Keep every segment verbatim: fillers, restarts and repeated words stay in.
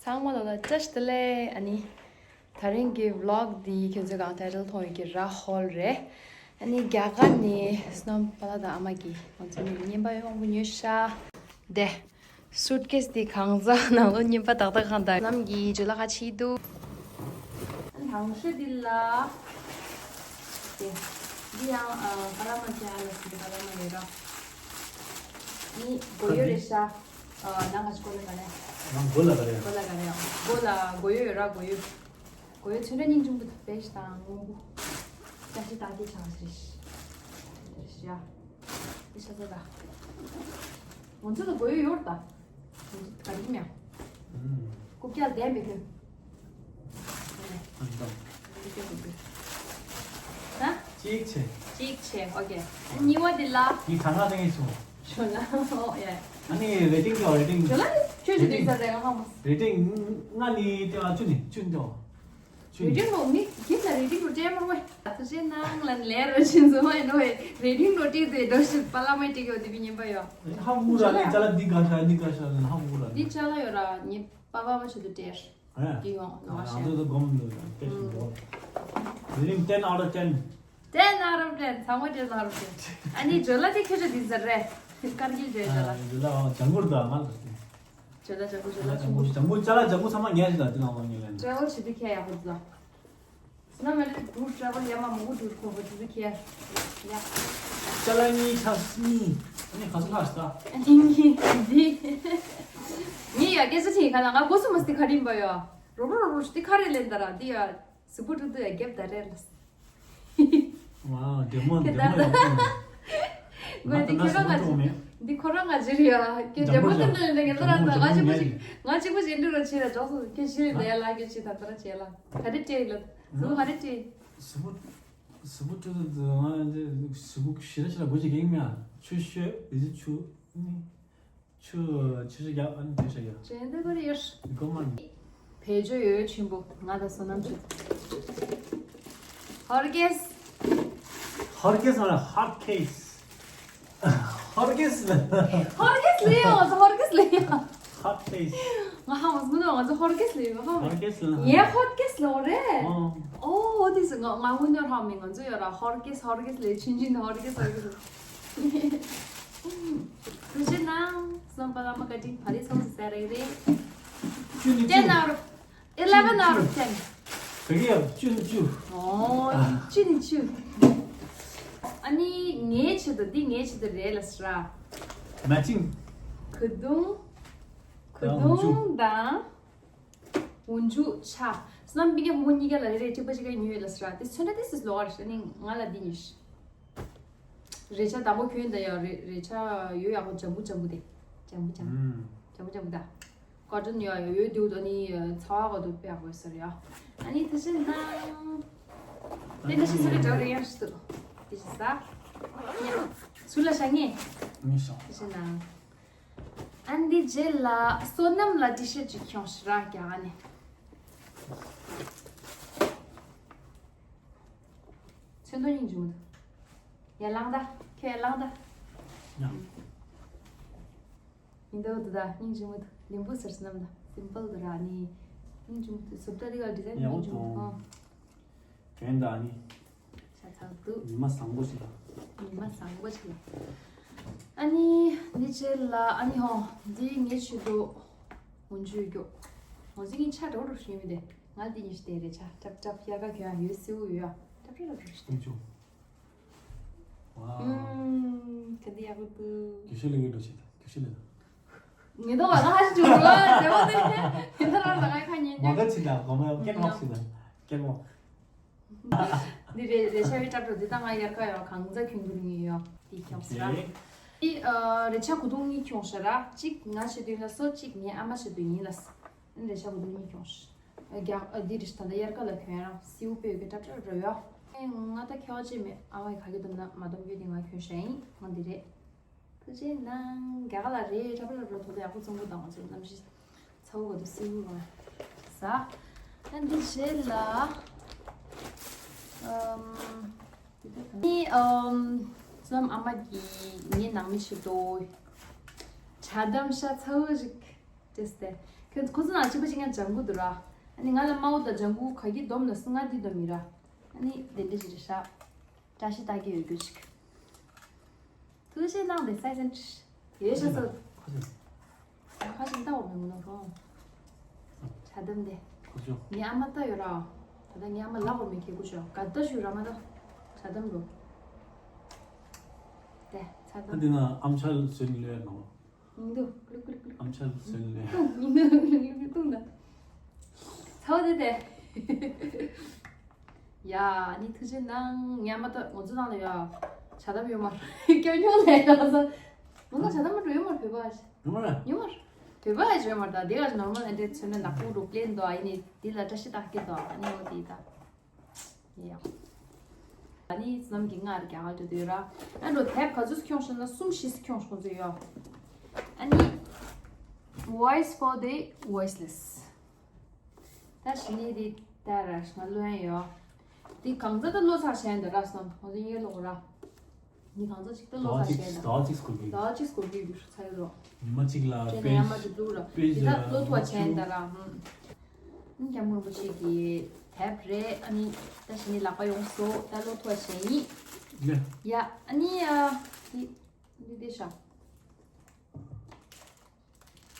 ཚང་མ་ལ་བཀྲ་ཤིས་བདེ་ལེགས། ཨ་ནི་དེ་རིང་གི་vlog འདི་ཁྱོད་ཚོས་གང་title མཐོང་ཡོད་ཀྱི་ར་ཧོལ་རེད། ཨ་ནི་རྒྱ་གར་ནས་སྣམ་པ་ལགས་དང་ཨ་མ་གིས་ང་ཚོ་གཉིས་ལ་རྔན་པ་ཡོང་གི་ཉོས་ཤག་དེ་སུཊ་ཀེས་འདི་གང་ཟག་ནང་ལོ་རྔན་པ་ཏག་ཏག་གང་དང་སྣམ་གྱི་ཇོ་ལ་ཁ་ཕྱེ་འདུག་ཨ་ནི་ལང་ཤོས་འདི་ལ་དེ་འདི་ཡང་ཨ་ཀ་ལ་མ་ཅན་ཨ་ལ་སི་ཀ་ལ་མ་ཡོད་ར། ནི་གོ་ཡོད་རེད་ཤག་ཨ་ནང་ག་ཅི་གོ་ལ་ག་རེ། ནང་གོ་ལ་ག་རེ། གོ་ལ་ག་རེ། གོ་ལ་གོ་ཡོད་ཡོད་ར། གོ་ཡོད། གོ་ཡོད་ཚོན་ཁྲ་སྙིང་རྗེ་པོ་འདུག་བེ་ཤི་དང་སྔོན་པོ། ཅ་ཅི་དང་དེ་ཆགས་ཤིག་རེད་ཤག་འདི་ཆགས་ཚོད་ད། ང་ཚོ་ལ་གོ་ཡོད་ཡོད་ད། ག་རེ་ཡིན་ཡང་། རྐུབ་བཀྱག་ལྡན་པའི་ཁྱོད། ད། གཅིག་བྱས། གཅིག་བྱས། ཨོ་ཀེ། གཉིས་པ་འདི་ལ། ངས་གྲངས་ཀ་ལེན་གྱི་བྱུང་། ཞོ་ལ། ཨོ་ཡ། ཨ་ནི་rating ཀྱི་rating། ཞོ་ལ་ནི་ཁྱོད་ཀྱི་rating ཚར་རེད་ཧ་མོ། rating ང་ནི་དེ་བ་བཅུ་ནི་བཅུ་འདོ། བཅུ་ནི། rating ལོ་མི་གིས་ལ་rating ལོ་སྤྲད་མ་རུང་བས། ད་ཚོད་ནང་ལ་ལས་རོ་ཆེན་བཟོ་མ་ཡིན་ནོ་བས། rating ལོ་སྤྲད་དེ་འགྲོ་ཞིག་པ་ལ་མ་སྤྲད་ཀྱི་འོ་དེ་བི་ཉན་པ་ཡོ། ཧ་མུ་ར་ནི་ཅ་ལ་འདི་ག་ཤ་འདི་ག་ཤ་ནི་ཧ་མུ་ར་ནི། འདི་ཅ་ལ་ཡོ་ར་ནི་པ་པ་མ་ཆུ་དུ་སྤྲད། ཨ་འདི་ཡོང་ནོ་ཨ་ཤ། ང་ཚོ་ཚོ་སྒོམ་འདུག་སྟེ་ཞིག་འགྲོ། rating ten out of ten། ten out of ten། ཚང་མ་ten out of ten། ཨ་ནི་ཇོ་ལ་དེ་ཁྱོད་ཆ་དེ་ཟེར་རེད། དཀར་གྱིལ་ཇོ་ལ། ཇོ་ལ་ཨོ་ཇང་གུར་དང་ང་ལ་སྟེ། ཇོ་ལ་ཇང་གུར་ཇོ་ལ་ཇང་གུར། ཇང་གུར་ཅ་ལ་ཇང་གུར་ཚང་མ་ངས་ཞིག་ལ་དེ་ནང་ལ་ངས་ལན། travel བྱེད་དུས་ཁྱད་ཡག་པོ་འདུག་ལ། སྣ་མ་ལེ་group travel ཡ་མ་མང་པོ་འགྲོ་ཁོ་ཁོ་ཆུ་ཚོད་ཁྱེར། ཡ། ཅ་ལག་གཉིས་ཆ་གཉིས། ཨ་ནི་ག་ཚོད་ལྷག་ཤི་ད། ཨ་ནི་ངས་འདི། ངས་ཡ་སྐད་ཆ་ཆེ་ག་ན་ང་གོ་སོ་མ་སྟེ་ག་རིམ་པ་ཡ། རོ་རོ་རོ་རོ་ཤི་ཏི་ཁ་རེ་ལེན་ད་ར་འདི་ཡ། གཟུགས་པོ་ཀྲུག་ཏུ་ཡ་རྒྱབ་ད་རེ་ལ། ཝའོ་བདེ་མོ་བདེ་མོ་ཡག་པོ། ང་འདི་ཁྱེད་རང་ང་འདི་ཁོ་རང་ང་ཇིར་ཡ། ཁྱེད་བདེ་མོ་ཏན་ཏན་ལེན་ད་ངས་ད་ར་ད་ང་གཅིག་པོ་ཞིག་ང་གཅིག་པོ་ཞིག་འདྲི་རོ་ཆེ་ར་འཇོག་སོ་ཁྱེད་ཞིག་ལས་ལ་ཁྱེད་ཞིག་ད་ད་ར་ཆེ་ལ། ག་རེ་སྤྲད་ལ། གཟུགས་ག་རེ་སྤྲད། གཟུགས་པོ་གཟུགས་པོ་ཁྲོད་དུ་ང་གཟུགས་པོ་ཞེ་དྲག་ཞེ་དྲག་དགོས་ཀྱི་ཡིན་མ། ཆུ་ཤོད་བི་ཟི་ཆུ་ནི་ཆུ་ཆུ་ཤ་རྒྱག་ཨ་ནི་དེ་ཤ་རྒྱག་ཅན་དེ་ག་རེ་ཡོད། གོ་མ་ནི། བེད་སྤྱོད་ཡོད་ཆེན་པོ་ང་དང་བསོད་ནམས་ཆེ། ཧོར་གེས། ཧོར་གེས་མ་ཧོཊ་ཀེས། ཧོར་གེས་ལ། ཧོར་གེས་ལ་ཡང་ང་ཚོ་ཧོར་གེས་ལ་ཡང་། ཧོཊ་ཀེས། ང་ཧ་མ་སུ་ནོ་ང་ཚོ་ཧོར་གེས་ལ་ཡང་ཧ་མ། ཧོར་གེས་ལ། ངའི་ཧོཊ་ཀེས་ལ་རེད། ཨོ། ཨོ་དེ་སུ་ང་ང་ངུ་ནོར་ཧ་མི་ང་ཚོ་ཡོད་ར་ཧོར་གེས་ཧོར་གེས་ལ་ཆུན་ཆུན་ཧོར་གེས་ཧོར་གེས་ལ། དུ་ཅི་ནང་སོན་པ་ལ་མ་ཀ་ཏིང་ཕ་རི་སོང་ཟེར་རེད་རེད། ཅུ་ནི་ཅུ། ten out of eleven out of ten། བེ་གི་ཡ་བཅུ་ནི་བཅུ། ཨོ། བཅུ་ནི་བཅུ། ཨ་ནི་ངའི་ཆེད་དུ་འདི་ངའི་ཆེད་དུ་རེད་ལ་སྲ། མེ་ཅིང་། གུ་དུང་། གུ་དུང་དང་། འུན་ཆུ་ཆ། སྣམ་པིང་ག་མོ་གཉིས་ཀ་ལ་རེ་རེ་ཏི་པ་ཅི་ག་ཉོས་ལ་སྲ། དེ་ཚོན་ཁྲ་དེ་སི་ལོ་བར་ཨ་ནི་ང་ལ་འདི་ཉོས། རེ་ཆ་དང་པོ་གྱོན་ད་ཡ་རེ་རེ་ཆ་ཡོད་ཡག་པོ་ཇམ་བུ་ཇམ་བུ་དེ། ཇམ་བུ་ཇམ་བུ། ཨུམ། ཇམ་བུ་ཇམ་བུ་ད། ཀོ་ཊོན་ཡ་ཡོད་དུ་ད་ནི་ཚ་བ་ག་དུ་དཔེ་ཡག་པོ་ཟེར་ཡ། ཨ་ནི་དེ་ཚོན་ནང་། དེ་འདྲ་ཞིག་ཚོན་ཁྲ་འདྲ་རེ་ཡང་ཞིག་ཏུ། དེ་ཞིག་ས། ཚུར་ལ་ཤ་ངེ། ངེ་ཤ། དེ་ཚོན་ནང་། ཨ་ནི་རྗེས་ལ་བསོད་ནམས་ལ་ཊི་ཤར་ཊི་ཅིག་ཁྱོངས་ཤི་ར་རྒྱ་གར་ནས། ཚོན་མདོག་སྙིང་རྗེ་མོ་འདུག་ཡར་ལངས་ད། ཁྱོད་ཡར་ལངས་ད། ཡ། མི་འདུག་འདུག་ད་སྙིང་རྗེ་མོ་འདུག་ལིམ་བུ་ཟེར་སྣམ་ད་སིམ་པལ་འདུག་ར་ནི། སྙིང་རྗེ་མོ་འདུག་བཟོ་ལྟ་འདི་ག་ཌི་ཛའིན་སྙིང་རྗེ་མོ་འདུག་ཡག་པོ་འདུག་གྱོན་ད་ནི། ཤ་ཚ་འདུག་ཉི་མ་བཟང་པོ་ཞིག་ལ། ཉི་མ་བཟང་པོ་ཞིག་ལ། ཨ་ནི་འདི་རྗེས་ལ་ཨ་ནི་ཧོ། འདི་ངའི་ཆེད་དུ་འོན་ཆུ་རྒྱོ། ངོ་ཟིག་ངའི་ཆ་འགྲོ་རུ་ཤེས་མི་དེ། ང་འདི་ཉི་ཤུ་དེ་རེ་ཆ་ཀྲབ་ཀྲབ་ཡར་ག་གྱོན་ཡ་ཡོད་སེའུ་ཡོད་ཡ་ཀྲབ་ཀྲབ་ཀྲབ་ཀྲབ་ཤི་དེ། འོན་ཆུ། ཝའོ། ཨུམ། ག་འདི་ཡག་པོ་འདུག་རྒྱུ་ཤུལ་ལས་ངའི་འགྲོ་ཆེད་དང་རྒྱུ་ཤུལ་ལས་དང་། ངེད་དོ་བ་ལ་ཧ་ཤི་ཅུ་རུ་ཟེར་བ་དེ་ཡིན་ད་ར་ལ་ང་ཁ་ཉན་མ་ཉན། ག་ཆེད་དང་གོ་མ་ཡོང་ཀེན་ཝོག་ཆེད་དང་ཀེན་ཝོག་འདི་རེ་རེ་ཆ་བའི་ཀྲབ་ཀྲབ་འདི་ད་ང་ཡར་ཀ་ཡོད་གང་ཟག་ཁྱོད་འདུག་ངེས་ཡོད་འདི་ཁྱོངས་ཟེར་ར། འདི་ཨ་རེ་ཆ་གུ་དུང་གཉིས་ཁྱོངས་ཤ་ར་གཅིག་ང་ཆེད་དུ་ཡིན་ལ་སོ་གཅིག་ངའི་ཨ་མ་ཆེད་དུ་ཡིན་ལ། རེ་ཆ་གུ་དུང་གཉིས་ཁྱོངས་ཤ། རྒྱག་ཨ་འདི་རེ་ཆ་ད་ལྟ་དབྱར་ཁ་ལ་གྱོན་ར་སེའུ་དཔེ་ཡོད་ཀྱི་ཀྲབ་ཀྲབ་ར་ཡོད། ཨེ་ང་ད་ཁྱོ་ཅེ་མེད་ཨ་མའི་ག་གི་དུམ་ན་མ་དུམ་གྱོད་དེ་ང་གྱོན་ཤ་ཡིན་ང་འདི་རེད། ཐུགས་རྗེ་གནང་། རྒྱ་གར་ལ་རེད་ཁྲ་པ་ལ་རོ་ཐོ་ལ་ཡག་པོ་བཙོང་གོ་དང་ང་ཚོ་གནམ་གཤིས་ཚ་བོ་ག་དུ་སེའུ་རོ་ཟ། ཨ་འདི་རྗེས་ལ་ཨམ་ནི་ཨམ་བསོད་ནམས་ཨ་མ་གིས་ངའི་ནང་མི་ཞིག་ཏུ་ཇ་དམ་ཤ་ཚ་བོ་ཞིག་སྤྲད་དེ་ ཁྱོད་ཁོ་ཚོ་ནང་གཅིག་པ་གཅིག་རྐྱང་ལྗང་གུ་འདུག་ར། ཨ་ནི་ང་ལ་དམར་པོ་དང་ལྗང་གུ་ག་གི་སྡོམ་ན་སུ་ང་འདི་སྡོམ་ཡིན་ར། ཨ་ནི་དེ་འདྲ་ཞིག་རེད་ཤག་བཀྲ་ཤིས་རྟགས་བརྒྱད་ཡོད་རྒྱུ་ཞིག་ཐུགས་རྗེ་གནང་དེ་སའི་སེན་ཡོད་ཤག་སོ། ཁ་ཤས་ལྟ་བ་མི་འོང་ནོ་རོ། ཇ་དམ་དེ། ཁོ་ཚོ། ངའི་ཨ་མ་ལྟ་ཡོད་ར། ད་ལྟ་ངའི་ཨ་མ་ལབ་པ་མི་ཁེ་གུ་ཤོ་ག་ལྟ་ཞུ་ར་མ་ལྟ། ཇ་དམ་རོ། དེ་ཇ་ཨ་དམ། འདི་ན་ཨམ་ཆ་ཟོས་ནས་ལོས་ནོ། ཉིན་དུ་ཀླུ་ཀླུ་ཀླུ། ཨམ་ཆ་ཟོས་ནས་ལོས། ཉིན་དུ་ཀླུ་ཀླུ་ཀླུ་བཏུང་ན། ཚ་བ་དེ་དེ། ཡ། ནི་ཐུགས་རྗེ་གནང་། ངས་མ་གཏོགས་ང་ཚོ་ནང་ལ་ཡ། ཇ་དམ་ཡོད་མ་རེད། སྐྱོན་ཉུང་ལས་ཡ་ཟ། ང་ཚོ་ཇ་དམ་མ་འགྲོ་ཡོད་མ་རེད་བོད་པ། ཡོད་མ་རེད། ཡོད་མ་རེད། བོད་པ་ཡ་ཡོད་མ་རེད། ད་དེ་ག་ནོར་མལ་ཨེ་འདྲས་མཚོན་ན་ནག་པོ་འགྲོ་པླེན་དོ། ཨ་ཡིན་ནི་འདི་ལ་བཀྲ་ཤིས་རྟགས་བརྒྱད་དོ། ཨ་ནི་འོ་དེ་ད། ཡ། ཨ་ནི་བསོད་ནམས་ཀྱིས་སྔར་རྒྱ་གར་འགྲོ་དུས་ར། ཨ་འགྲོ་དེབ་ག་ཚོད་ཁྱོངས་ཤོག་ན་གསུམ་བཞི་ཁྱོངས་ཤོག་ཚོད་ཡོད། ཨ་ནི། Voice for the Voiceless། ད་ཞི་ནི་དེ་ད་ར་ང་ལོན་ཡོད། དེ་གང་ཚ་ད་ལོ་ཚ་བྱས་འདི་ར་སོང་ང་ཚོ་ཡེ་ལོག་ར། ནི་གང་ཚ་ཅིག་ད་ལོ་ཚ་བྱས་འདི། ཟླ་བ་གཅིག་སྐོར་གྱི། ཟླ་བ་གཅིག་སྐོར་གྱི་ཚ་ཡོད་རོ། ཉི་མ་གཅིག་ལ་དཔེ་ཉི་མ་དེ་འདུག་ར། དཔེ་དེ་ད་ལོ་ཐོ་བ་བྱས་འདི་ར། ཨ་ནི་སྐྱབས་མགོན་རིན་པོ་ཆེ་གི་དེབ་རེད། ཨ་ནི་ད་ཞི་ནི་ལག་པ་ཡོངས་སོ། ད་ལོ་ཐོ་བ་བྱས་ཡིན། ལེ། ཡ། ཨ་ནི་ཨ། འདི་འདི་འདི་ཤ།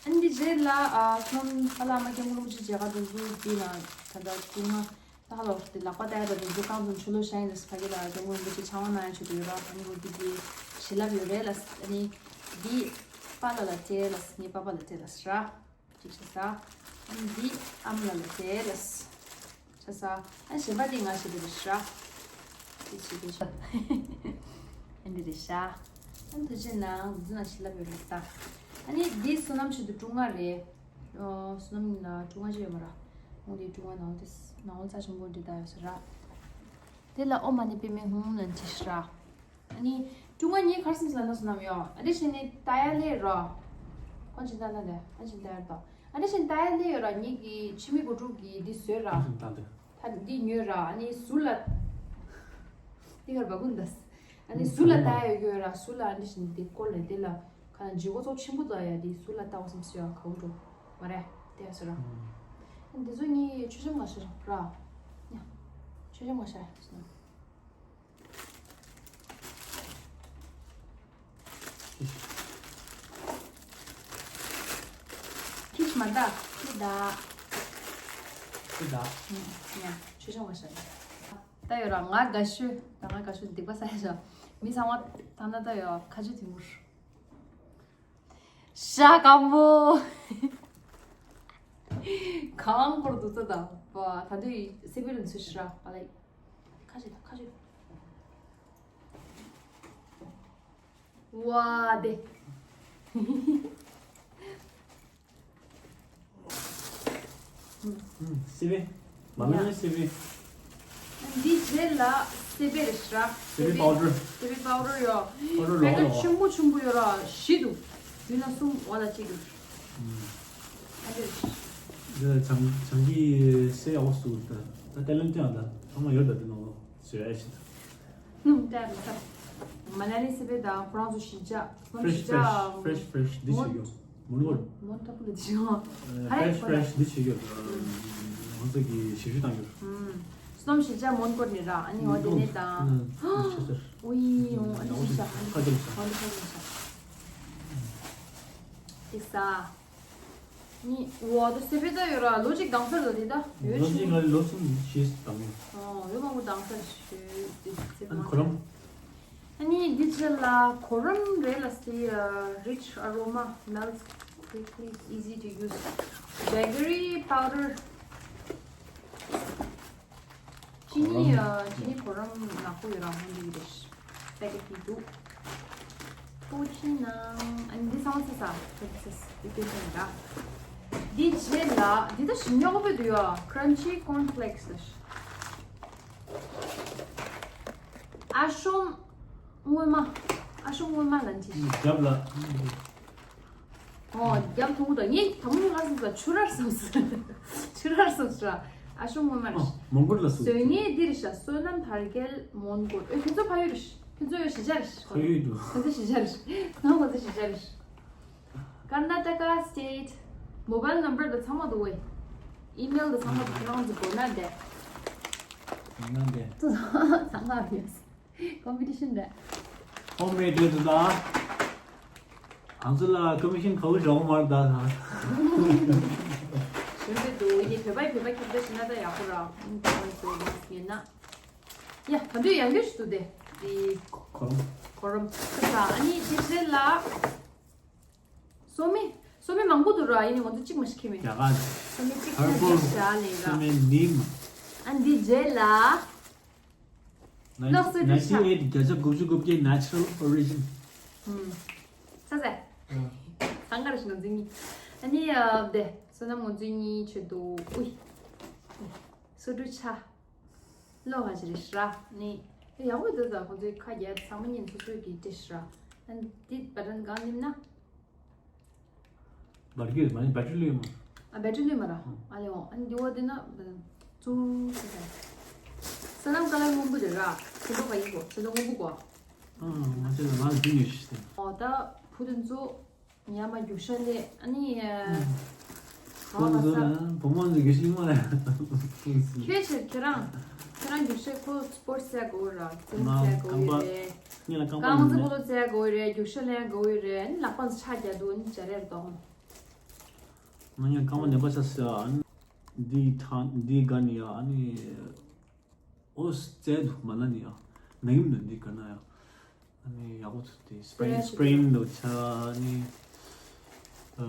ཨ་ནི་འདི་རྗེས་ལ་ཨ་སོམ་ཨ་ལ་མ་སྐྱབས་མགོན་རིན་པོ་ཆེ་མཇལ་ཁ་དུ་འཛུལ་འདི་ན་ད་ལྟ་ཀྲུང་ཨ་ད་ལོ་དེ་ལག་པ་བལྟ་ཡ་ད་དུ་འཛུལ་རྐང་འཛོམས་ཆུ་ལོ་ཤ་ཡིན་ལ་ཕ་གི་ལ་སྐྱབས་མགོན་རིན་པོ་ཆེ་ཕྱག་དབང་གནང་ཡ་ཆེད་དུ་ཡོད་ར། ཨ་ནི་འོ་འདི་གི་བྱིན་རླབས་ཡོད་རེད་ལ། ཨ་ནི་འདི་པཱ་ལགས་ལ་སྤྲད་ལ། ངའི་པཱ་ཕ་ལ་སྤྲད་ལ་ར། ཅིག་ཤ་ས། ཨ་ནི་འདི་ཨ་མ་ལགས་ལ་སྤྲད་ལ། ཤ་ས། ཨ་གཞན་པ་འདི་ང་ཞིག་འདི་རེད་ཤ། འདི་ཞིག་འདི་ཤ། ཨ་འདི་རེད་ཤ། ཨ་ཐུགས་རྗེ་གནང་། འདི་ན་ཞིག་ལབ་ཡོད་རེད་ད། ཨ་ནི་འདི་བསོད་ནམས་ཆེད་དུ་ཀྲུང་ང་རེད། ཨོ་བསོད་ནམས་ཡིན་ན་ཀྲུང་ང་ཞིག་ཡོད་མ་ར། འོ་འདི་ཀྲུང་ང་ནང་དེ་ནང་ཚ་ཆེན་པོ་འདི་ད་ཡོད་ས་ར། དེ་ལ་ཨོ་མ་ནི་པེ་མེ་ཧུང་ལན་ཅི་ཤ་ར། ཨ་ནི། ཀྲུང་ཨ་ཉིན་གར་སོང་ཟེར་ན་སོ་ནམ་ཡོད། ཨ་དེ་བཞིན་ནི་ཏཱ་ཡ་ལེ་རོ། ཁོང་ཅི་ཏཱ་ན་ལེ། ཨ་ཅི་ཏཱ་ཡ་རོ། ཨ་དེ་བཞིན་ཏཱ་ཡ་ལེ་ཡོད་ར། ཉིད་ཀྱི་ཕྱི་མི་གོ་ཀྲུག་གི་འདི་བཟོས་ར། ཨ་ཅི་ཏཱ་ཏེ། ད་འདི་ཉོས་ར། ཨ་ནི་སུ་ལ། འདི་གར་བ་གུན་དས། ཨ་ནི་སུ་ལ་ཏཱ་ཡ་ཡོད་ར། སུ་ལ་ཨ་དེ་བཞིན་འདི་སྐོར་ལ་འདི་ལ། ཁ་ན་ཇི་གོ་ཚོགས་ཆེན་པོ་ཏཱ་ཡ་འདི་སུ་ལ་ཏཱ་བ་སམ་སི་ཡ་ག་འུ་འགྲོ། མ་རེད། ཏཱ་ཡ་སུ་ར། ཨ་འདི་ཚོ་ཉིད་ཆོས་ཆམ་ག་ཤ་ར། ཆོས་ཆམ་ག་ཤ་སོ་ནམ། ཁྱི་ཤི་མ་ད། ཁྱི་ད། ཁྱི་ད། ཡ། ཆོས་ཆོས་བ་ཤ། ད་ཡོད་ར་ང་དགའ་ཤོས། ད་ང་དགའ་ཤོས་སྡིག་པ་བསགས་ཤོ། མི་ཚང་མ་ད་ན་ད་ཡོད་ཁ་ཆུ་དུས་མུར། ཤ་སྐམ་པོ། གང་པོར་དུ་ཙ་ད། པ་ད་དུས་སེ་པི་རུ་ཚུ་ཤི་ར་པ་ལ། ཁ་ཆུ་ཁ་ཆུ། ཝ་དེ། སི་པན། མ་ནི་སི་པན། འདི་རྗེས་ལ་སི་པན་རེད་ཤག་སི་པན་པའུ་ཌར། སི་པན་པའུ་ཌར་ཡོད། པའུ་ཌར་པེ་ཀེ་ཊི་ཆེན་པོ་ཆེན་པོ་ཡོད་ར་བཞི་འདུག་དུས་ན་གསུམ་འོ་ལ་གཅིག་འདུག་ཨ་འདི་རེད་ཤག་འདི་ལ་བྱང་བྱང་གི་སེ་ཡ་འོ་སུ་ད་ད་ཏེ་ལན་ཏེ་ཡང་ད་ཚང་མ་ཡོད་ད་དེ་ནང་ལོ་ཟེར་ཡ་ཞིག་ད། ནུམ་ཏེ་རེད་ཤག་མ་ན་ལི་སི་པན་དང་ཁོ་རང་ཚོ་གཞིས་ཆགས་ཁོ་རང་གཞིས་ཆགས་ཧྥེ་རེཤ་ཧྥེ་རེཤ་འདི་ཞིག་ཡོད། མོན་གོར། མོན་ཏ་པུ་ལ་ཅི་ཡོང་། ཧ་ཧ་ཧ་ཧ། ཧྥེ་རེཤ་ཧྥེ་རེཤ་འདི་བྱེད་ཀྱི་ཡོད། ང་ཚོ་གི་ཞིབ་འཇུག་བཏང་ཡོད། སྣོམ་གཞིས་ཆགས་མོན་གོར་ནས་ར་ཨ་ནི་འོ་དེ་ནས་དང་། ཆེ་སར། ཨུ་ཡི་ཡོང་ཨ་ནི་ཞིབ་ཆ་ཨ་ནི་ཁ་ཏོན་ཆ། ཨ་ནི་ཁ་ཏོན་ཆ། ཏིག་ས། ནི་འོ་དེ་སེ་པེ་ད་ཡོད་ར་ལོ་གཅིག་དང་སར་ལ་དེ་ད་ཡོད་ལོ་ཅིག་ང་ལོ་གསུམ་བཞི་དང་ཡོད། ཨོ་ཡོད་མང་པོ་དང་སར་ཞུ་དེ་ཚེ་ཨ་ནི་མང་ཁོ་རང་། ཨ་ནི་འདི་ཚོ་ལ་གོ་རམ་རེད་ལ་སི། Rich aroma, melts quickly, easy to use. Jaggery powder. ཅི་ནི་ཨ། ཅི་ནི་གོ་རམ་ནག་པོ་ཡོད་ར་མོ་འདི་རེད། པེ་ཀེ་ཊི་འདུག་ཁོ་ཅི་ནང་ཨ་ནི་འདི་ཚང་མ་ཚེ་ས་ཚེ་ཚེ་འདི་སྐྱེ་ཚེ་འདྲ། འདི་རྗེས་ལ་འདི་ད་ཞིམ་ཉོག་པོ་འདུག་ཡ། Crunchy corn flakes ལ། ཨ་ཤོམ་སྔོན་མ། ཨ་ཤོམ་སྔོན་མ་ལ་འདི། རྒྱབ་ལ། ཨོ་རྒྱབ་ཐུང་ངུ་དང་ངས་དང་པོ་ང་སོང་ཙང་ཆུ་རར་སོང་ཟེར། ཆུ་རར་སོང་ཟེར། ཨ་ཤོམ་སྔོན་མ་རེད། མོན་གྷོ་ལ་སོང་། བཟོ་ངེས་འདི་རེད་ཤག་བསོད་ནམས་དར་རྒྱས་མོན་གྷོ། ཨོ་ཁྱེད་ཚོ་ཕ་ཡུལ་རེད། ཁྱེད་ཚོ་ཡོད་གཞིས་ཆགས་རེད། ཕ་ཡུལ་འདུག་ཁྱེད་ཚོ་གཞིས་ཆགས་རེད། ང་ཁོ་ཚོ་གཞིས་ཆགས་རེད། Karnataka state. མོ་བཱལ་ནམ་བར་དང་ཚང་མ་འདུག་གས། ཨི་མེལ་དང་ཚང་མ་འདུག་ཁྱེད་རང་ཚོ་དགོས་ན་དེ། དགོས་ན་དེ། ཚང་མ་ཡོད། ཀོམ་པི་ཊི་ཤན་རེད། ཧོམ་མེ་ཌི་རེད་འདུག་ད། ང་ཚོ་ལ་ཀོ་མི་ཤན་ག་བོ་འདྲ་བོ་མ་རེད་ད། ཞུ་འདོད་འདུག་ཡིན་ནའི་བོད་པའི་བོད་པ་ཁྱབ་བསྒྲགས་བྱས་ན་ད་ཡག་པོ་ར། ཨང་། དེ་ང་ཚོ་ཡིན་ན། ཡ། ད་དུང་ཡང་སྐྱར་ཞིག་འདུག་སྟེ། དེ། གོ་རམ། གོ་རམ། ཁ་ས་ཨ་ནི་དེ་རྗེས་ལ། སོ་མི། སོ་མི་མང་པོ་འདུག་ར། ཡིན་ནའི་ང་ཚོ་གཅིག་མ་ཞིག་ཁྱེར་མེད། རྒྱ་གར། སོ་མི་གཅིག་ཧར་ཁྱེར་མེད་ཤག་ལེ་ར། སོ་མི་ནིམ། ཨ་འདི་རྗེས་ལ། ལགས་སོ། ནའིན་ཊི་ཨེཊ་བརྒྱ་ཆ་དགུ་བཅུ་གོ་བརྒྱད་natural origin། ཧུམ། ས་ས། ཨ། ས་འགར་ཞིག་ང་ཚོ་གཉིས། ཨ་ནི་ཨ་དེ་བསོད་ནམས་ང་ཚོ་གཉིས་ཆེད་དུ་ཨུའི། སོ་འབྲུ་ཆ། ལོ་ཧ་ཅི་རེད་ཤི་ར། ནི། ཡག་པོ་འདུག་ད་ཁོང་ཚོའི་ཁ་རྒྱབ་ཚང་མ་ཉིན་སོ་སོའི་གི་ཏེ་ཤི་ར། ཨན་ཏི་བ་ཏན་གང་ནིམ་ན། བར་གྱི་མ་ནི་བེ་ཊི་རི་ལུས་མ། ཨ་བེ་ཊི་རི་ལུས་མ་ར། ཨ་ལེ་འོ། ཨན་ཏི་འོ་དེ་ན་བ་ཏན་ཙུ་ཙུ་ཙ། ས་ལམ་ཀ་ལར་སྔོན་པོ་རེད་ར། ཚེ་ལོ་ག་ཡི་གོ། ཚེ་ལོ་སྔོན་པོ་གོ། ཨ་ང་ཚོ་ལ་ང་ལ་འདི་ཉོས་ཤི་སྟེ། འོ་ད་བུ་དེ་ཚོ། ཡ་མ་རྒྱུག་ཤར་ལས་ཨ་ནི། ཁོང་ཚོ་ལ་བུ་མོ་ཚོ་རྒྱུག་ཤར་མ་རེད། ཁྱོད་ཆེ་ཁྱོད་རང་། ཁྱོད་རང་རྒྱུག་ཤར་ཁོ་སི་པོར་ཊི་རྩེ་དགོས་ར། རྩེད་མོ་རྩེ་དགོས་རེད། ངས་ལ་རྐང་པ་རྐང་རྩེད་སྤོ་ལོ་རྩེ་དགོས་རེད། རྒྱུག་ཤར་ལེན་དགོས་རེད། ཨ་ནི་ལག་པ་ཚོ་ཆ་རྒྱག་འདུག་ཨ་ནི་འཇའ་རེར་གཏོང་། ང་ངས་རྐང་པ་ནད་པ་ཆགས་སོང་ཨ་ནི། འདི་ཐང་འདི་དགའ་ནི་ཡ་ཨ་ནི། ཨོ་རྩེད་འདུག་མ་ན་ནི་ཡ། ན་གིམ་ནི་འདི་དགའ་ན་ཡ། ཨ་ནི་ཡག་པོ་ཐུག་སྟེ་སི་པི་རིན་སི་པི་རིན་འདྲ་བོ་ཆགས་ནི། ཨ་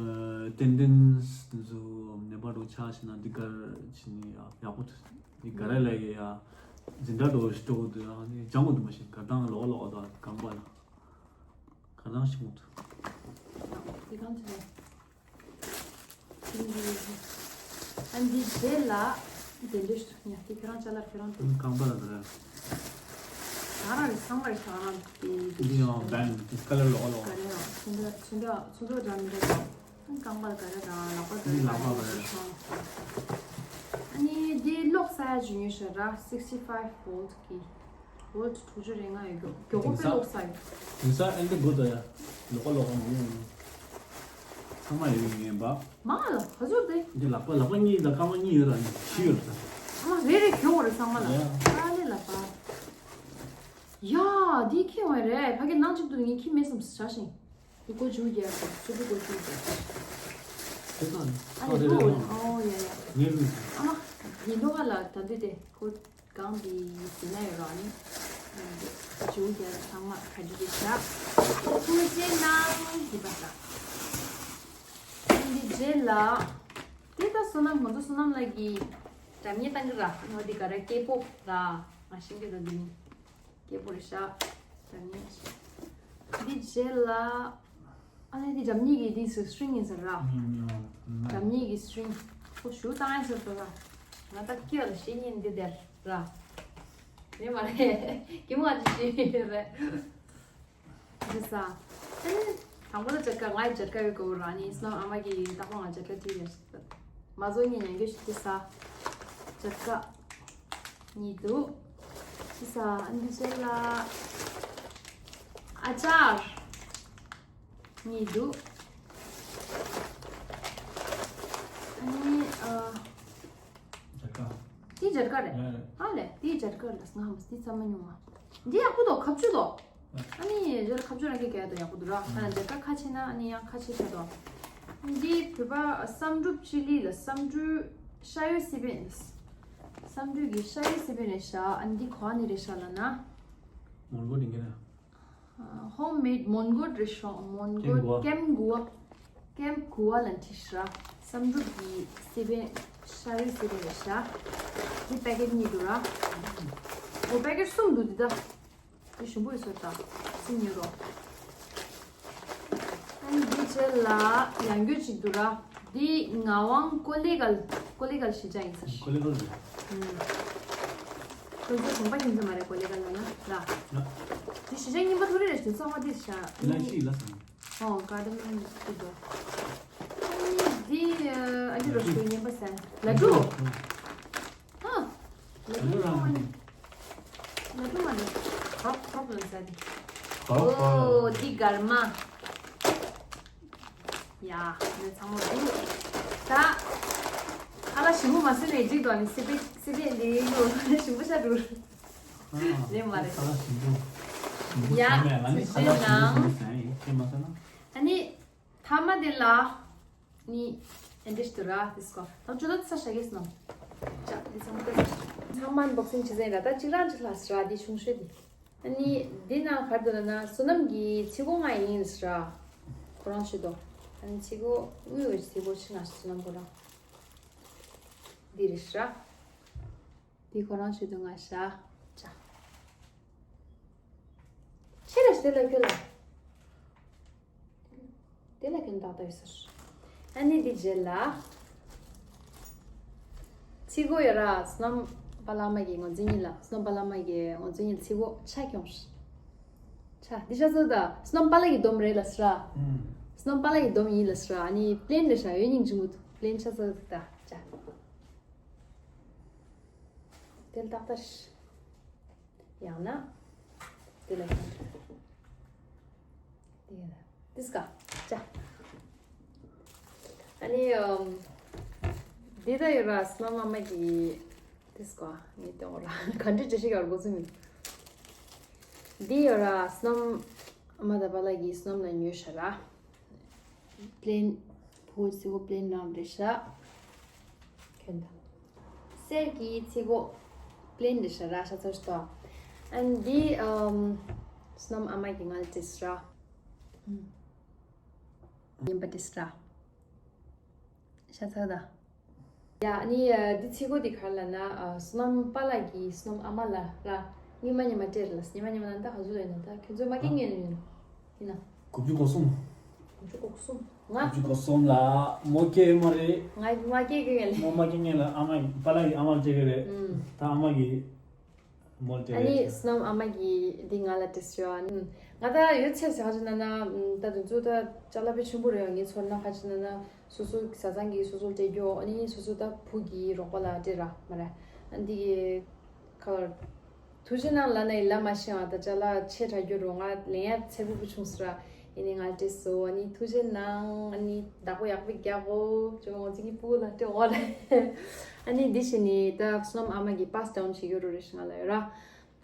ཏན་ཏན་ཚོ་ནད་པ་འདྲ་བོ་ཆགས་ཤེ་ན་འདི་གར་ཕྱིན་ནི་ཡག་པོ་ཐུག་འདི་ག་རེ་ལ་ཡ་འཛིན་གྲྭ་འདྲ་བོ་ཞིག་འགྲོ་དགོས་འདུག་ཨ་ནི་སྦྱང་དགོས་འདུག་མ་ཤེས་གར་སྟངས་ལོག་ལོག་འདུག་གམ་པ་ལ་གར་སྟངས་ཤེས་དགོས་འདུག་འདི་གང་ཆེ་ནས། ཨ་འདི་རྗེས་ལ་དེ་འདྲ་ཞིག་ཉག་དེ་ཁྱོད་རང་ཅ་ལག་ཁྱོད་རང་དེ། རྐང་པ་ལ་དེ་རེད། ད་རང་རེད། ཚང་མ་རེད། ད་རང་དེ་འདི་ཡང་བན་དེ་ཀ་ལར་ལོག་ལོག་ག་རེ་རང་ཚོན་མདོག་ཚོན་མདོག་ཚོན་མདོག་འདྲ་མི་འདྲ་དང་། རྐང་པ་ལ་ག་རེ་རང་ལག་པ་ག་རེ་ལག་པ་རང་ག་རེ་རེད། ཨ་ནི་འདི་གློག་ས་ཡ་ཇུ་ཉུ་ཤ་ར། sixty five volt གི། ཝོལ་ཊི་དྲུག་ཅུ་རེ་ལྔ་ཡོད། མགྱོགས་པོ་དཔེ་ལོག་ས་ཡོད། དེང་སང་ཨེ་འདི་དགོས་དོ་ཡ། ལོག་ལོག་མང་པོ་ཡོང་། ཚང་མ་ཡོད་ངེས་པ། མང་ལ་ག་ཚོད་དེ། འདི་ལག་པ་ལག་པ་གཉིས་དང་རྐང་པ་གཉིས་ཡོད་ལ་ནི་བཞི་ཡོད་ལ། ཚང་མ་རེ་རེ་གྱོང་རེད་ཚང་མ་ལ། ཡ། ཨ་ལེ་ལག་པ། ཡ། འདི་ཁེ་བ་རེད། ཕ་གི་ནང་གཅིག་ཏུ་ངས་ཁྱི་མེད་བསམ་བཞག་ཤིང་། འདི་སྒོ་འཇུག་རྒྱག་དགོས། ཚུར་འདུག་སྒོ་འཇུག་རྒྱག་དགོས། དེ་ལྟ་ནི་ཨ་ལེ་ལོ། ཨོ་ཡ་ཡ། ངས་ལུས། ཨ་མ། ཉིན་ཐོ་ག་ལ་ད་འདི་དེ་ཁོ། གང་གི་ཟིན་ན་ཡོད་རོགས་ནི། ཇུ་རྒྱ་ཚང་མ་ག་འདྲ་དེ་བྱ། ཐུགས་རྗེ་གནང་། འདི་པ་ས། འདི་རྗེས་ལ། དེ་ད་བསོད་ནམས་ང་ཚོ་བསོད་ནམས་ལགས་ཀྱི་འགྲམ་ཉེ་བཏང་གི་ར། ང་འདི་ག་ར་སྐད་པོ་ར། ང་ཤིང་གི་ད་འདི་ནི། སྐད་པོ་རེ་ཤ། འགྲམ་ཉེ། འདི་རྗེས་ལ། ཨ་ནི་འདི་འགྲམ་གཉིས་ཀྱི་འདི་སུ་སི་ཊིང་ཡིན་ཟེར་ར། ཨུམ། འགྲམ་གཉིས་ཀྱི་སི་ཊིང་། ཁོ་ཞུ་བཏང་ཡ་ཟེར་དོ་ར། ང་ད་སྐྱེ་བ་ལ་ཤེས་ཉིན་འདི་དེར་ར། རེད་མ་རེད། སྐྱེ་མོ་ཨ་ཅི་ཤེས་རེད། འདི་ས། ཨ་ནི་དང་པོ་ལ་ཇ་ཀ་ང་ཡི་ཇ་ཀ་ཡོད་གོ་ར་ནི་སི་ལམ་ཨ་མ་གི་ཡིན་ད་ཁོ་ང་ཇ་ཀ་ཅི་རེད། མ་བཟོ་ཉིན་ཡང་གི་ཤི་འདི་ས། ཇ་ཀ། གཉིས་འདུག་ཅི་ས་ཨ་འདི་ཚོ་ལ། ཨ་ཅར། གཉིས་འདུག་ཨ་ནི་ཨ། ཇ་ཀ། འདི་ཇ་ཀ་རེད། ཡ་རེད། ཨ་ལེ་འདི་ཇ་ཀ་རེད། ང་ཧམ་འདི་ཚང་མ་ཉུང་བ། འདི་ཡག་པོ་འདུག་ཁ་བཅུ་འདུག་ཨ་ནི་རེ་ལ་ཁ་བཅུ་རང་གི་ག་ཡ་དོ་ཡག་པོ་འདུག་ར། ཨ་ན་འདི་ཀ་ཁ་ཕྱེ་ན་ཨ་ནི་ཡང་ཁ་ཕྱེ་ཆ་དོ། འདི་བོད་པ་བསམ་གྲུབ་སྤྱི་ལི་ལ་བསམ་གྲུབ་ཤ་ཡོད་སི་པན། བསམ་གྲུབ་ཀྱི་ཤ་ཡོད་སི་པན་རེད་ཤག་ཨ་ནི་འདི་གོ་ཨ་ནི་རེད་ཤག་ལ་ན། མོན་གྷོ་འདི་ག་རེད། ཧོམ་མེད་མོན་གྷོ་རེ་ཤག་མོན་གྷོ་ཀེམ་གུ་བ། ཀེམ་གུ་བ་ལ་འཁྲིད་ཤག་བསམ་གྲུབ་ཀྱི་སི་པན་ཤ་ཡོད་སི་པན་རེད་ཤག་འདི་པེ་ཀེཊ་གཉིས་འདུག་ར། འོ་པེ་ཀེཊ་གསུམ་འདུག་འདི་ད། འདི་ཞིམ་པོ་ཡོད་ས་ད། སིམ་ཉོ་རོགས། ཨ་ནི་འདི་རྗེས་ལ་ཡང་སྐྱོ་ཅིག་འདུག་ར། འདི་ངག་དབང་ཀོ་ལེ་གལ། ཀོ་ལེ་གལ་གཞིས་ཆགས་ཡིན་ས། ཀོ་ལེ་གལ་རེད། ཨུམ། ཁོང་ཚོ་གོམ་པ་ཁྱིམ་ཚང་མ་རེད་ཀོ་ལེ་གལ་ལ་ན་ར། ཡ། འདི་གཞིས་ཆགས་རྙིང་པ་ཐོ་རེ་རེད་ཞིག་ཚང་མ་འདི་ཤ། ལ་ཤི་ལ་སང་། ཨོ་ཀར་ཌ་མན་འདི་འདུག་ཨ་ནི་འདི་ཨ་ནི་རོ་ཤོ་རྙིང་པ་ཟན་ལ་ཀྲུ། ཧ། ལ་ཀྲུ་མ་རེད། ལ་ཀྲུ་མ་རེད། ཁྲོག་ཁྲོག་ལ་ཟ་དེ། ཁྲོག་ཁྲོག་ཨོ་འདི་གར་མ། ཡ་འདི་ཚང་མ་འདུག་ད། ཁ་ལག་ཞིམ་པོ་མ་ཟོས་ནས་འགྲིག་འདུག་ནི་སི་པེ་སི་པེ་འདི་ཡིན་འདུག་ཞིམ་པོ་ཤ་འགྲོ། རེད་མ་རེད། ཁ་ལག་ཞིམ་པོ། ཞིམ་པོ་ཡ། བྱས་མེད་ང་ནི་ཁ་ལག་ཞིམ་པོ་ཞིམ་པོ་ཟ་ཡིན་ཁྱེད་མ་ཟ་ན། ཨ་ནི། ཐ་མ་དེ་ལ། ནི། ཨེ་འདྲ་ཞིག་ཏུ་ར་དེ་སྐོར་ད་ཅོ་ད་ས་ཞག་གེ་སྣང་། ཅག་དེ་ཚང་མ་ཚང་མ་འབོག་སིང་བྱེད་ཟེར་ལ་ད་གཅིག་རང་གཅིག་ལ་ཟེར་ར་དེ་ཆུང་ཤོས་དེ། ཨ་ནི་འདི་ན་གར་དུ་ལ་ན་བསོད་ནམས་ཀྱི་ཚིག་གོ་ང་ཡིན་ཟེར་ར། ཁོ་རང་ཆེད་དོ། ཨ་ནི་ཚིག་གོ་དངུལ་བའི་ཚིག་གོ་ཆེ་ང་ཞིག་བསོད་ནམས་ཁོ་རང་། འདི་རེད་ཟེར་ར། འདི་ཁོ་རང་ཆེད་དུ་ང་ཤ། ཅག་ཆེ་ར་ཞིག་དེ་ལ་ཁྱོད་ལ། དེ་ལ་གན་ཏག་ཏག་ཡོད་ཟེར། ཨ་ནི་འདི་རྗེས་ལ། ཚིག་གོ་ཡོད་ར་བསོད་ནམས་པ་བླ་མ་གི་ངོ་མཚན་ཉིད་ལ་བསོད་ནམས་པ་བླ་མ་གི་ངོ་མཚན་ཉིད་ཚིག་གོ་ཆ་ཁྱོངས། ཆ་འདི་ཆ་ཚོད་ད་བསོད་ནམས་པ་ལ་གི་སྡོམ་རེད་ལ་ཟེར་ར། ཨུམ། བསོད་ནམས་པ་ལ་གི་སྡོམ་ཡིན་ལ་ཟེར་ར་ཨ་ནི་པླེན་རེད་ཤ་ཡོད་སྙིང་རྗེ་མོ་འདུག་པླེན་ཆ་ཚོད་ད་ཆ། དེ་ཏག་ཏག་ཡང་ན། དེ་ལ་དེ་ལ་དིས་ཀ་ཅ། ཨ་ནི་ཨམ། འདི་ད་ཡོད་ར་བསོད་ནམས་མ་མ་གི་དིས་ཀ་ངས་སྟོན་ར་ག་འདྲ་འདྲ་ཞིག་ཡོད་ར་གོ་ཚུལ་མིན། འདི་ཡོད་ར་བསོད་ནམས་མ་ད་པ་ལ་གི་བསོད་ནམས་ལ་ཉོས་ཤ་ར། པླེན། བུ་ཚིག་པོ་པླེན་ནང་རེད་ཤག་ཁྱོད་ད། གསེར་གྱི་ཚིག་པོ་པླེན་རེད་ཤག་ར་ཤ་ཚར་ཤི་ཏོ། ཨན་འདི་ཨམ། བསོད་ནམས་ཨ་མ་གི་ང་ལ་སྤྲད་ཤག་ར། ཉན་པ་སྤྲད་ཤག་ར། ཤ་ཚར་ད། ཡ་ཨ་ནི་འདི་ཚིག་གོ་འདི་ག་རེ་ལབ་ན་བསོད་ནམས་པཱ་ལགས་ཀྱིས་བསོད་ནམས་ཨ་མ་ལ་ར་ཉི་མ་ཉི་མ་སྤྲད་ལ་ཉི་མ་ཉི་མ་ན་ད་ག་ཚོད་ཡིན་ན་ད་ཁྱོད་ཚོས་མ་སྐད་ངན་ཡིན་ན་ཡིན་ན། དགུ་བཅུ་གོ་གསུམ། དགུ་བཅུ་གོ་གསུམ་ང་། དགུ་བཅུ་གོ་གསུམ་ལ་མོ་སྐད་མ་རེད། ང་མ་སྐད་ཀྱི་ངན་ལས། མོ་མ་སྐད་ངན་ལ་ཨ་མ་པཱ་ལགས་ཀྱིས་ཨ་མ་ལ་སྤྲད་ཀྱི་རེད། ད་ཨ་མ་གིས། མོལ་ཏེ་ཨ་ནི་རེད། བསོད་ནམས་ཨ་མ་གིས་འདི་ང་ལ་སྤྲད་ཤོག་ང་ད་ཡོད་ཚད་ཟེར་ཁ་ཅིག་ན་ན་ད་དུང་ཚོད་ད་ཅ་ལག་དཔེ་ཆེན་པོ་རེད། ངས་ཚོར་ན་ཁ་ཅིག་ན་ན་སོ་སོ་བཟའ་ཚང་གིས་སོ་སོ་སྤྲད་རྒྱུ་ཨ་ནི་སོ་སོ་ད་བུ་གི་རོགས་པ་ལ་སྤྲད་ར་མ་རེད། ཨ་འདི་གི་ཁ་བར་ཐུགས་རྗེ་གནང་ལབ་ན་ཡིན་ལབ་མ་ཤེས་ང་ད་ཅ་ལག་ཆེ་དྲགས་རྒྱུ་རུང་ང་ལེན་ཡ་ཚད་པོ་བུ་ཆུང་ཟེར་ར། ཨ་ནི་ང་སྤྲད་སོང་། ཨ་ནི་ཐུགས་རྗེ་གནང་། ཨ་ནི་བདག་པོ་ཡག་པོ་རྒྱག་གོ་ཅོ་ང་ཚོ་གི་ཕྲུ་གུ་ལ་སྤྲད་འོ་ལ། ཨ་ནི་འདི་བཞིན་ནི་ད་བསོད་ནམས་ཨ་མ་གིས་པཱས་ཌའོན་བྱེད་རྒྱུ་རུ་རེ་ཞིག་ང་ལ་ཡོད་ར།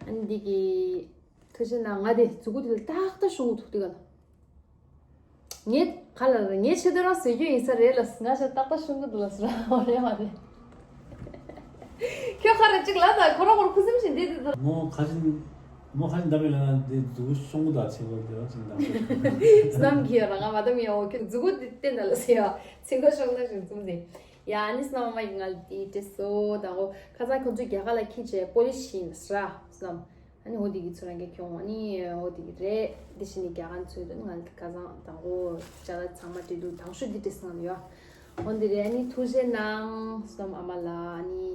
ཨ་ནི་འདི་གི་ཐུགས་རྗེ་གནང་། ང་དེ་མཛུ་གུ་དེ་ལ་ཏག་ཏག་ཤོང་གི་འདུག་དེ་ག་ལ། ངས་ག་ལ་ར་ངས་ཆེད་དུ་རང་བཟོས་རྒྱུ་ཡིན་ས་རེད་ལ་ང་ཞག་ཏག་ཏག་ཤོང་གི་འདུག་ལ་ཟེར་ར་འོ་རེད་མ་རེད། ཁྱོད་ཁ་ར་གཅིག་ལབ་དང་ཁོ་རང་ཁོར་ཁུ་སིམ་ཞིག་འདི་འདི་འདུག་མོ་ཁ་ཅིག་མོ་ཁ་ཅིག་འདབ་པའི་ལ་ན་འདི་མཛུ་གུ་ཤོང་གུ་དང་ཚིག་གོ་འདི་རང་ཅིག་འདབ། བསོད་ནམས་ཀྱི་ཡོད་ལ་ང་མ་འདབ་ཡོང་འོ་ཁྱོད་མཛུ་གུ་འདི་བསྟན་ད་ལ་ཟེར་ཡ་ཚིག་གོ་ཤོང་ན་ཞིག་འཛུམ་ཟེར། ཡ་ཨ་ནི་བསོད་ནམས་མ་ཡིན་ང་ལ་འདི་སྤྲད་སོ་དང་འོ་ཁ་སང་ཁོང་ཚོས་རྒྱ་གར་ལ་ཁྱི་བྱས་པོ་ལི་ཤི་ཡིན་ཟེར་ར་བསོད་ནམས། ཨ་ནི་འོ་དེ་གི་ཚུར་རང་གིས་ཁྱོང་། ཨ་ནི་འོ་དེ་གི་རེད། དེ་བཞིན་ནི་རྒྱ་གར་ཚོས་དོན་ང་ཁ་སང་དང་པོ་ཅ་ལག་ཚང་མ་སྤྲད་འདུག་དང་ཤོས་འདི་སྤྲད་སོང་ཡོད། འོ་འདི་རེད། ཨ་ནི་ཐུགས་རྗེ་གནང་། བསོད་ནམས་ཨ་མ་ལ་ཨ་ནི་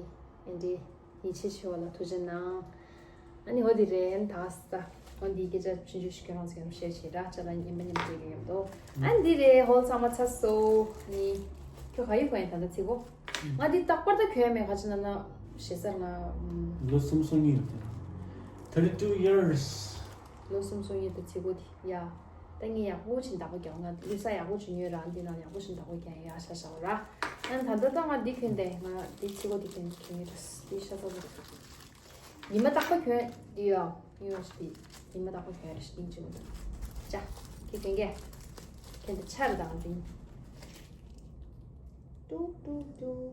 ཨེ་འདྲའི་ཡིད་ཆེས་ཆེ་བ་ལ་ཐུགས་རྗེ་གནང་། ཨ་ནི་འོ་འདི་རེད། ཨ་ནི་ད་ས་འོ་འདི་སྐད་ཆ་ཆུང་ཆུང་ཞིག་ཁྱོད་རང་ཚོ་ཡང་བཤད་བྱེད་ར་ཅ་ལག་ཉིན་པ་ཉིན་པ་སྤྲད་ཀྱི་ཡོད་དོ། ཨ་ནི་འདི་རེད། ཧོལ་ཚང་མ་ཚར་སོང་། ཨ་ནི་ཁྱོད་ག་ཡི་གོན་ཡིན་ད་ལྟ་ཚིག་གོ་ང་འདི་རྟག་པར་ད་གྱོན་མེད་ག་ཅི་ན་ན་ཞེ་སར་ང་ལོ་གསུམ་སོ་གཉིས་ཡོད་དེ། Thirty two years། ལོ་གསུམ་སོ་གཉིས་དེ་ཚིག་གོ་དེ་ཡ། ད་ངས་ཡག་པོ་ཅིག་བདག་པོ་རྒྱག་ང་ལུས་ས་ཡག་པོ་ཅིག་ཉོས་ར་འདི་ན་ཡག་པོ་ཅིག་བདག་པོ་རྒྱག་ཡ་ཤ་ཤ་བ་ར། ཨ་ད་ལྟ་ད་ང་འདི་གྱོན་དེ་ང་འདི་ཚིག་གོ་དེ་གྱོན་གྱོན་ཡོད་ར་འདི་ཤ་ཚ་བོ། ཉི་མ་རྟག་པར་གྱོན་འདི་ཡོད། ཉི་མ་རྟག་པར་གྱོན་རེ་ཞིག་ཅིག་མི་འདུག་ཅ། ཁྱེད་གན་གས། ཁྱེད་འདི་ཆར་དང་འདི། ཏུ་ཏུ་ཏུ།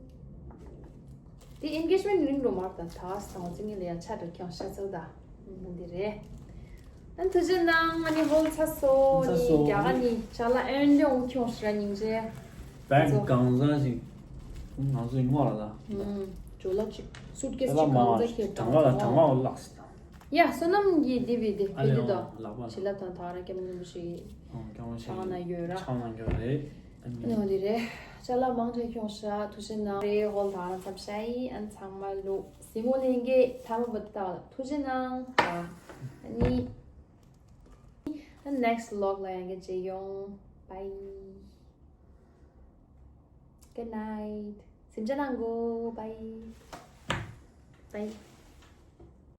འདི་ཨེན་གེཇ་མེན་ཊི་རིང་རུ་མར་དང་ཐག་དང་ཚིག་ངེད་ལ་ཡང་ཆར་དང་ཁྱོང་ཤ་ཚག་ད། འདི་རེད། ཨ་ཐུགས་རྗེ་གནང་། ཨ་ནི་ཧོལ་ཚ་སོ་ནི་རྒྱ་ག་ནི་ཅ་ལག་ཨེན་ལེ་འུ་ཁྱོང་ཤ་ར་སྙིང་རྗེ། བེག་གང་ཟག་ཞིག་ང་ཚོའི་སྔོ་ལ་ལ། ཇོ་ལ་ཅིག་སུཊ་ཀེས་ཅིག་གང་ཟག་ཁྱེད་གྲང་བ་ལ་གྲང་བ་བ་ལགས་སི་དང་། ཡ་བསོད་ནམས་ཀྱི་འདི་བི་འདི་ཨ་བེ་ལེ་འདི་དང་ལག་པ་བྱིན་རླབས་དང་ད་ར་སྐྱབས་མགོན་རིན་པོ་ཆེ་གི་ཨང་སྐྱབས་མགོན་ཆེ་ཕྱག་ན་ཡོད་ར། ཕྱག་ན་ཡོད་རེད། ཨ་ནི་འོ་འདི་རེད། ཅ་ལག་མང་དྲགས་ཁྱོང་ཤ་ཐུགས་རྗེ་གནང་། རེད་ཧོལ་ད་ར་མཚམས་ཤ་ཡི་ཨ་ཚང་མ་ལུ་སི་མོ་ལེན་གེ་ཐ་མ་བ་ད་ཐུགས་རྗེ་གནང་། ཨ་ནི། ཨ་ནེགསི་ལོག་ལ་ཡང་གི་མཇལ་ཡོང་། Bye. Good night. སེམས་ཅན་ནང་གོ། Bye. Bye.